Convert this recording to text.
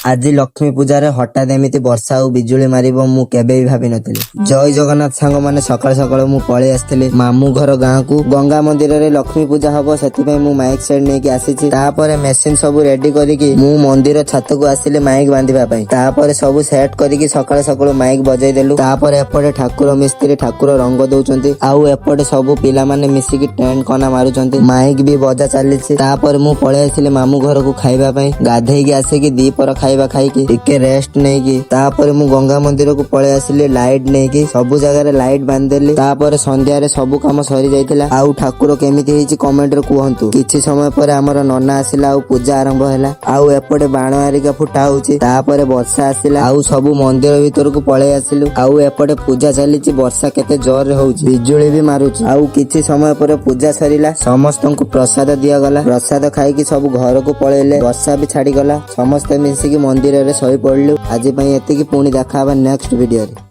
ଆଜି ଲକ୍ଷ୍ମୀ ପୂଜାରେ ହଠାତ୍ ଏମିତି ବର୍ଷା ଆଉ ବିଜୁଳି ମାରିବ, ମୁଁ କେବେ ବି ଭାବିନଥିଲି। ଜୟ ଜଗନ୍ନାଥ ସାଙ୍ଗମାନେ। ସକାଳୁ ସକାଳୁ ମୁଁ ପଳେଇ ଆସିଥିଲି ମାମୁଁ ଘର ଗାଁକୁ। ଗଙ୍ଗା ମନ୍ଦିରରେ ଲକ୍ଷ୍ମୀ ପୂଜା ହବ, ସେଥିପାଇଁ ମୁଁ ମାଇକ୍ ସେଟ୍ ନେଇକି ଆସିଛି। ତାପରେ ମେସିନ ସବୁ ରେଡି କରିକି ମୁଁ ମନ୍ଦିର ଛାତକୁ ଆସିଲି ମାଇକ୍ ବାନ୍ଧିବା ପାଇଁ। ତାପରେ ସବୁ ସେଟ୍ କରିକି ସକାଳୁ ସକାଳୁ ମାଇକ୍ ବଜେଇ ଦେଲୁ। ତାପରେ ଏପଟେ ଠାକୁର ମିସ୍ତ୍ରୀ ଠାକୁର ରଙ୍ଗ ଦଉଛନ୍ତି ଆଉ ଏପଟେ ସବୁ ପିଲାମାନେ ମିଶିକି ଟେଣ୍ଟ କନା ମାରୁଛନ୍ତି। ମାଇକ୍ ବି ବଜା ଚାଲିଛି। ତାପରେ ମୁଁ ପଳେଇ ଆସିଲି ମାମୁଁ ଘରକୁ ଖାଇବା ପାଇଁ। ଗାଧେଇକି ଆସିକି ଦିପହର ଖାଇବା ଖାଇକି ଟିକେ ରେଷ୍ଟ ନେଇକି ତାପରେ ମୁଁ ଗଙ୍ଗା ମନ୍ଦିରକୁ ପଳେଇ ଆସିଲି ଲାଇଟ୍ ନେଇକି। ସବୁ ଜାଗାରେ ଲାଇଟ୍ ବାନ୍ଧିଦେଲି। ତାପରେ ସନ୍ଧ୍ୟାରେ ସବୁ କାମ ସରି ଯାଇଥିଲା। ଆଉ ଠାକୁର କେମିତି ହେଇଛି, କମେଣ୍ଟରେ କୁହନ୍ତୁ। କିଛି ସମୟ ପରେ ଆମର ନନା ଆସିଲା ଆଉ ପୂଜା ଆରମ୍ଭ ହେଲା। ଆଉ ଏପଟେ ବାଣ ଆରିକା ଫୁଟା ହଉଛି। ତାପରେ ବର୍ଷା ଆସିଲା ଆଉ ସବୁ ମନ୍ଦିର ଭିତରକୁ ପଳେଇ ଆସିଲୁ। ଆଉ ଏପଟେ ପୂଜା ଚାଲିଛି। ବର୍ଷା କେତେ ଜୋରରେ ହଉଛି, ବିଜୁଳି ବି ମାରୁଛି। ଆଉ କିଛି ସମୟ ପରେ ପୂଜା ସରିଲା, ସମସ୍ତଙ୍କୁ ପ୍ରସାଦ ଦିଆଗଲା। ପ୍ରସାଦ ଖାଇକି ସବୁ ଘରକୁ ପଳେଇଲେ। ବର୍ଷା ବି ଛାଡିଗଲା। ସମସ୍ତେ ମିଶିକି ମନ୍ଦିରରେ ଶୋଇ ପଡିଲୁ। ଆଜି ପାଇଁ ଏତିକି। ପୁଣି ଦେଖା ହବା ନେକ୍ସଟ ଭିଡିଓରେ।